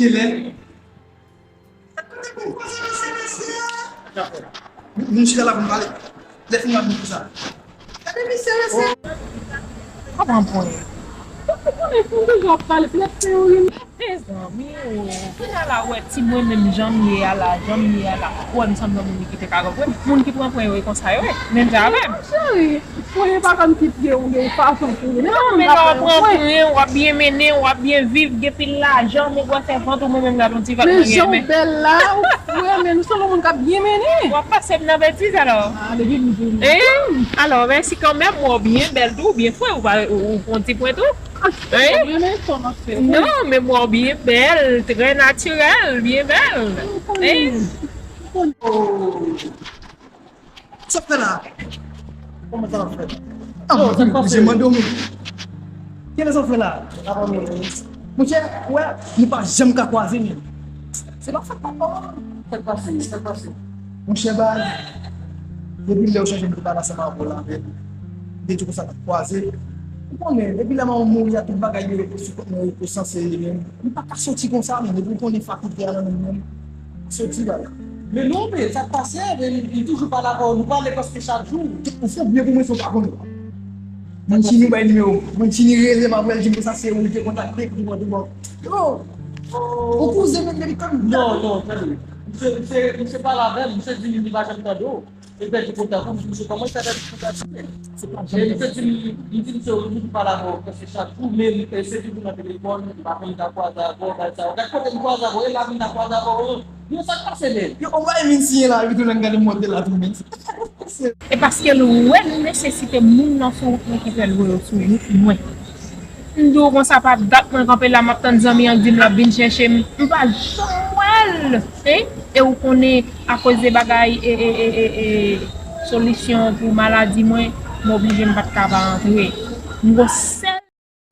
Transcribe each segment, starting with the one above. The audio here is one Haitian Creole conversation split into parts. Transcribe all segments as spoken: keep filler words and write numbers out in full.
Kilè? Nou chita la pou n pale. Lè fini ap di sa. Gade misye mesye. Pa pran pwen. Ou konnen pou deja ap pale, plat se yon rim. Mezanmi o, kounye a la ou wè ti mwen menm jan m ye a la, jan m ye a la. Ou wè m sanble yon moun ki te ka konprann. Moun ki pran pwen yo e konsa yo ye. Menm jan avè m. Cheri, pwen pa kòmsi pye ou gen fason pou li. Non, men lè w pran pwen, w ap byen mennen, w ap byen viv, gen pil lajan, nèg wè sèvant ou, mwen menm gade yon ti vant mwen gen men. Men jan w bèl la, ou frè, men nou sanble yon moun k ap byen mennen. W ap pase m nan betiz alò. Ah, depi m di. Hein? Alò, mèsi kanmenm, ou byen bèl tou, ou byen fre, ou pa, ou, ou pran ti pwen tou. Hein? Non, men w byen bèl, trè natirèl, byen bèl. Hein? Sa w fè la? Kòman sa w fè? Ah, mwen mande w menm. Kilè sa w fè la? Monchè, ou wè, nou pa janm ka kwaze menm. Se pa fèt papa. Sa k pase? Sa k pase? Monchè baz, depi lè w chanje m te pale ansanm avè w la menm, m te di w konsa n ap kwaze. Ou konnen, depi lè manman w mouri a, tout bagay yo repo sou kont mwen, repo san sere menm. M pa ka soti konsa menm, epi w konnen fakilte a nan men m menm. Soti la. Men non, men sa k pase, men li, li toujou pale avè w, nou pale prèske chak jou. Ou fè byen pou mwen, se w pa konnen. Mancini bay nimewo m. Mancini rele m apre l di m konsa se ou li te kontakte pou mande bon. Yo! Ou kouzen menm depi kanm. Non, non, tande. Misye, misye, misye pale avè m, misye di li pa janm tande w. Li pèdi kontak ou, misye kòman li fè pèdi kontak ou? Se pa janm. E misye di m, li di misye ou toujou pale avè w, prèske chak jou, men e se toujou nan telefòn, li pa konn ta kwaze avè w, bagay sa yo. Gad kote m kwaze avè w, e la vin ta kwaze avè w. Yo, sa k pase menm? Yo, on va vin siyen la, epi tou lè m gade m monte la tou menm. E paske l wè l nesesite moun nan sou wout mwen ki fè l voye w sou wout mwen. M di w konsa, pa dat mwen kanpe la, m ap tann zanmi an k di m l ap vin chèche m. M pa janm wè l. Hein? E ou konnen, akoz de bagay, e, e, e, e, e, solisyon pou maladi mwen, m oblije m pa t ka pa antre. M gon sèl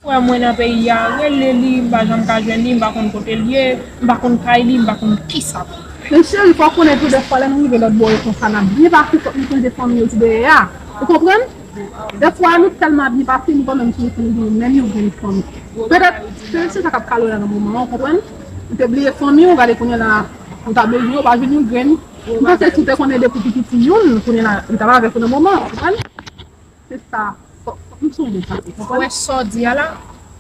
frè mwen nan peyi a, rele li, m pa janm ka jwenn li, m pa konn kote l ye, m pa konn kay li, m pa konn kisa pou m fè. Men cheri, fò w konnen tou, dèfwa lè nou rive lòt bò yo konsa, n ap byen pase, fòk nou sonje fanmi yo ki dèyè a. Ou konprann? Dèfwa nou tèlman ap byen pase, nou pa menm sonje si nou gen menm yon grenn fanmi. Petèt, petèt se sa k ap kale w la nan moman an, ou konprann? Ou te bliye fanmi w, gade kounye a la, ou ta bezwen, ou pa jwenn yon grenn. M panse si w te konnen depi w pi piti youn, kounye a la, li t ap avèk ou nan moman an, ou konprann? Se sa. Fòk, fòk nou sonje sa tou, ou konprann? Ou wè sa w di a la,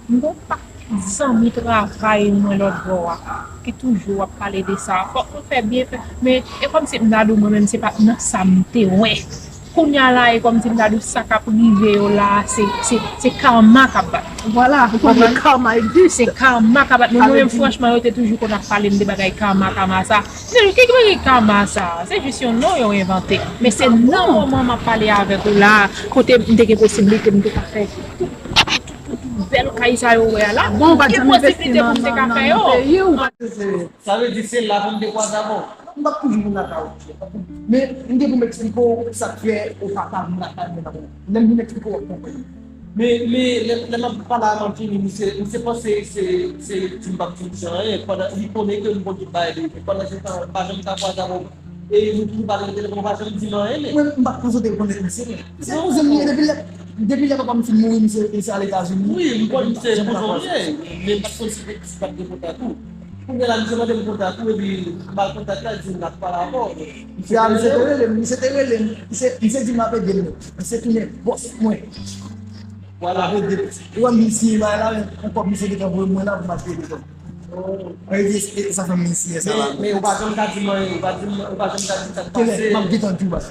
m gon pakèt Zanmi travay mwen lòt bò a, ki toujou ap pale de sa, fòk nou fè byen fè. Men, e kòmsi m ta di w, mwen menm, se pa t nan sa m te wè. Kounye a la, e kòmsi m ta di w, sa k ap rive yo la, se, se, se karma k ap bat. Vwala, ou konprann? Karma existe. Se karma k ap bat. Men mwen menm, franchman, yo te toujou konn ap pale m de bagay karma, karma sa. Men ki bagay karma sa? Se jis yon non yo envante. Men se nan moman m ap pale avèk ou la, kote m te gen posiblite, m te ka fè tout, tout, tout, tout bèl kay sa yo wè a la. Bon, ou pa t janm envesti nan, nan, nan, nan peyi, ou pa t. Sa vle di se la pou m te kwaze avè w. M t ap toujou vin lakay ou, monchè. Men, m gen pou m eksplike w sa k fè ou pa ka vin lakay mwen nan moman. Lè m vin eksplike w, w ap konprann. Men, men, lè, lè m ap pale a Martini, misye, misye panse se, se di m p ap di misye anyen. Pandan, li konnen ke m konn tout bagay de li. Pandan se tan, m pa janm ka kwaze avè w. E nou toujou pale nan telefòn, ou pa janm di m anyen, men. Mwen, m pa t konn sot rekonèt misye, men. Se yon zanmi, depi lè, depi lè papa m fin mouri, misye, misye al Etazini. Wi, m konn misye, kouzon l ye, men m pa t konn si, si pa t gen kontak ou. Kounye a la, misye mande m kontak ou, epi m ba l kontak la, li di m l ap pale avè w. Misye te rele m, misye te rele m, misye, misye di m l ap ede m, misye tounen bòs mwen. Vwala. L ap ede m. Ou wè misye, bagay la, men, yon kòb misye gentan voye mwen la pou m al peye lekòl. Mwen di, e, e sa fè m misye sa la. Men, men ou pa janm ka di m anyen, ou pa di m, ou pa janm ka di m sa k pase. Kèlè, m ap gentan di w, baz.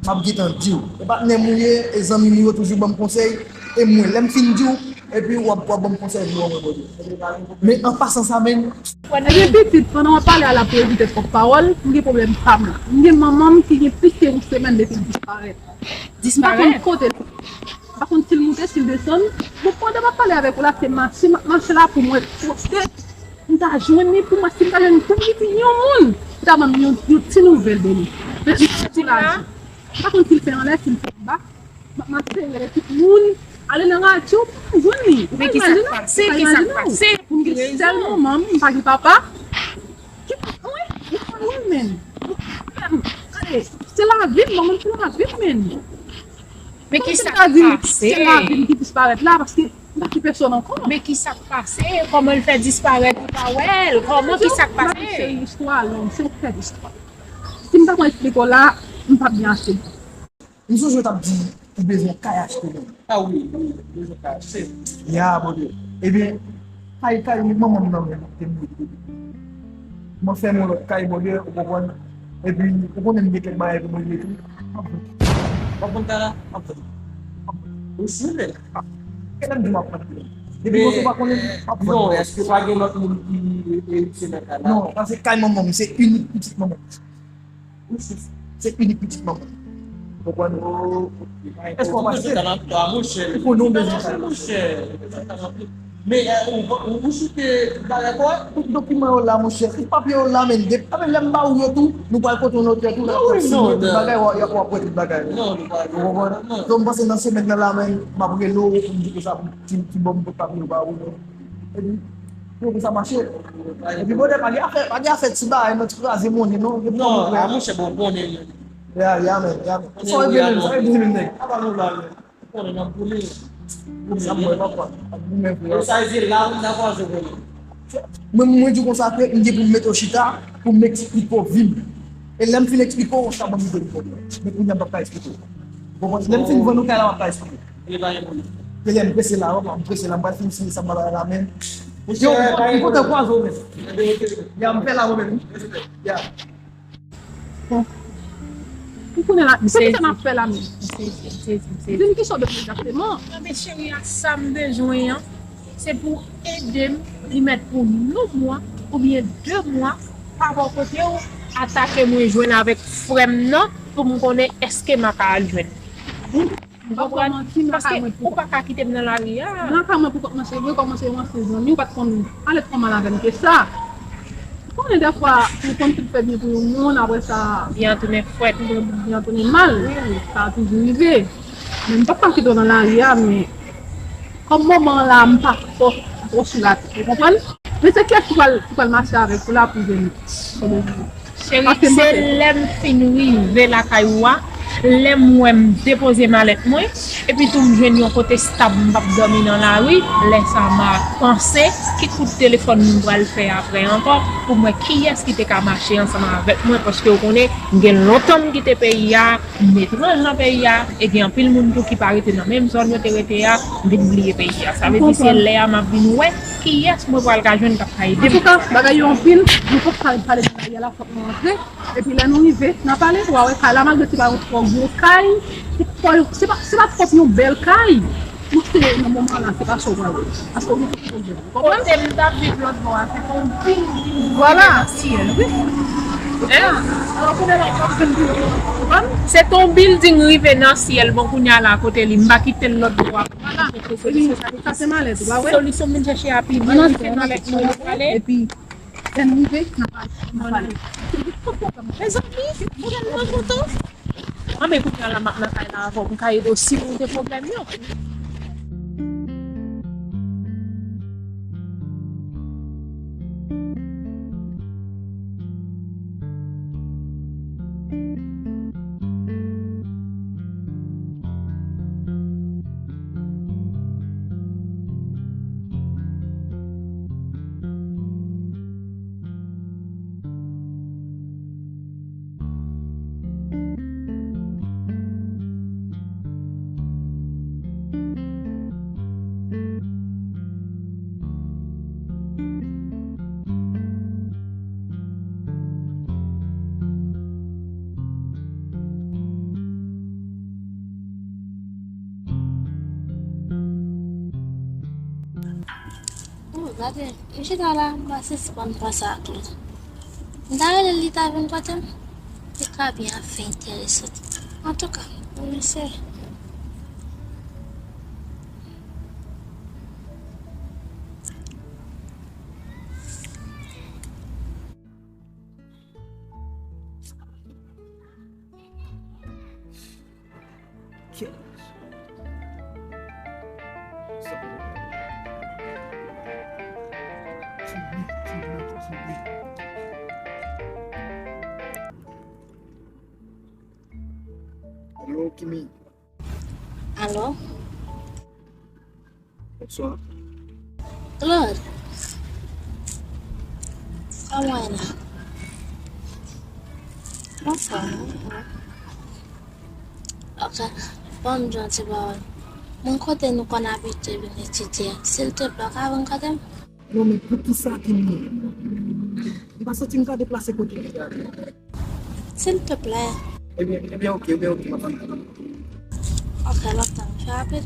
M ap gentan di w. E patnè m ou ye, e zanmi m ou yo toujou ban m konsèy, e mwen, lè m fin di w, epi w ap, w ap ban m konsèy pou w anmwe bòdye. Men an pasan sa menm. Ebyen pitit, pandan w ap pale a l ap rejte pwòp pawòl, m gen pwoblèm pa m la. M gen manman m ki gen plis ke yon semèn depi l disparèt. M pa konn kote l. M pa konn si l moute, si l desann. Bon, pandan m ap pale avèk ou la, se mache m ap mache la pou m wè kote m ta jwenn li, pou m wè si m ta jwenn yon piti yon moun ki ta ban m yon, yon ti nouvèl de li. Men m pa konn si l fè anlè, si l fè anba. M ap mache rele tout moun, ale nan radyo, m pa jwenn li. Men ki sa k pase? Ki sa k pase? Pou m gen sèl manman m, m pa gen papa. Ki, wi, ou pa wè, men. Gade, se lavi m, mwen menm se lavi m, men. Men ki sa k pase? Se lavi m ki disparèt la, paske m pa ki pèsòn ankò. Men ki sa k pase? Kòman l fè disparèt, ou pa wè l? Kòman, ki sa k pase? Cheri, istwa long, se yon fè istwa. Si m ta konn eksplike w la, m p ap gen ase. M sonje w t ap di ou bezwen kay achte menm. A wi, wi, bezwen kay achte. Ya, Bondye. Ebyen, kay, kay manman m nan menm te mouri. Mwen fè yon lòt kay, Bondye, ou konprann? Epi, ou konnen m gen kèk bagay pou mwen regle tou. M ap vann. W ap vann kay la? M ap vann. M ap vann. Ou si, men? Kèlè m di m ap vann? Depi mwen pa konnen, m ap vann. Non, èske pa gen lòt moun ki eritye nan kay la? Non, sa se kay manman m, se inik pitit manman m. Se inik pitit manman. Ou konprann? Èske w ap achte? Ou konnen w bezwen sa. Men, eh, ou, ou, ou chite tout bagay kò? Tout dokiman yo la, monchè. Tout papye yo la, men. Depi, a, men lè m ba ou yo tou, nou pral kote yon lòt lè tou, lè w ap siyen tout bagay, w ap, w ap wè tout bagay. Ou konprann? Donk, m panse nan semèn nan la, men, m ap rele w pou m di konsa, pou ti, ti bò m pot papye yo ba ou, men. Epi, pou sa mache. Epi, bonè, pa gen afè, pa gen afè ti bagay, non, ti kraze monnen, non. Non, a, monchè, bon, konnen, men. Ya, ya, men, ya, men. Sa yo vle menm, sa yo vle menm, nèg. Apa nou la, men. Konnen n ap boule. Sa m wè, papa. Ap goumen pou yo. Sa vle di, la, ou ta kwaze konnen. Mwen, mwen di konsa ke m gen pou m mete w chita, pou m eksplike w vi m. E lè m fin eksplike w, sa ban m ide m konnen. Men kounye a m p ap ka eksplike w. Bon, lè m fin vann ou kay la, m ap ka eksplike w. E lè m prese la, m prese la, m pral fin siyen sa m pral la menm. Yo, m kontan kwaze w menm. Ya, m fè la mwen menm. Ya. Bon. Ou konnen la, se ki sa n ap fè la menm? M sezi, m sezi, m sezi. Di m ki sa w bezwen egzakteman. Anben cheri a, sa m bezwen an, se pou ede m li mèt pou yon mwa oubyen de mwa pa bò kote w, atake mwen jwenn avèk frè m nan pou m konnen èske m a ka al jwenn ou. Ou konprann? Paske ou pa ka kite m nan lari a. Nan ka mwen pou kòmanse, vre kòmanse yon ansyen zanmi, ou pa t konn ale twò mal avè m ke sa. Ou konnen dèfwa, ou konn tout fè byen pou yon moun, apre sa, byen an tounen frèt. Byen an tounen mal. Wi, wi. Sa toujou rive. Men m p ap ka kite w nan lari a, men kòm moman an la, m pa twò, twò sou la tèt, ou konprann? Men se kiyès ki pral, ki pral mache avèk ou la pou jwenn li? Cheri, se lè m fin rive lakay ou a, Lè m wè m depoze malèt mwen, epi tou m jwenn yon kote stab, m p ap dòmi nan lari, lè sa a m a panse ki kout telefòn m pral fè apre ankò pou m wè kiyès ki te ka mache ansanm avèk mwen, paske w konnen m gen lontan m kite peyi a, m etranj nan peyi a, e gen anpil moun tou ki pa rete nan menm zòn yo te rete a, m vin bliye peyi a. Sa vle di se lè a m ap vin wè kiyès mwen pral ka jwenn k ap ka ede m. Antouka, bagay yo anpil, nou pap ka pale de bagay la, fòk nou antre. Epi lè nou rive, n a pale, w a wè kay la, malgre se pa yon twò gwo kay, se pa, se pa, se pa twòp yon bèl kay. Ou se nan moman la, se pa sa w pral wè. Paske ou gen tout pwoblèm. Ou konprann? Kote m t ap viv lòt bò a, se te yon bilding rive nan syèl, wi. Hein? Alò, kounye a la, w ap vin di, ou konprann? Se te yon bilding rive nan syèl. Bon, kounye a la, kote li, m pa kite l lòt bò a. Vwala. Epi, sa se malèt, ou pa wè? Solisyon m vin chèche a pi byen, m fè malèt mwen, m prale. Epi, lè n rive, n a pale. N a pale. Mezanmi, ou gen nan foto? Anben, kounye a la, m ap nan kay la avè w, m ka ede w simonte pwoblèm yo. Oh, gade, m chita la, m pa sispann panse ak li. M ta rele l, li ta vin kote m. Li ka byen ap fè enteresan. Antouka, m eseye. Alo, Kimi. Alo? Bonswa. Claude, kòman w ye la? Bonswa. Ok, ban m di w yon ti pawòl. Mwen kote nou konn abitye vin etidye a, silteplè, w ka vin kote m? Non, men poukisa Kimi? M pa santi m ka deplase kote li a. Silteplè. Ebyen, ebyen, ok, ebyen, ok, m ap tann. Ok, m ap tann. Fè rapid.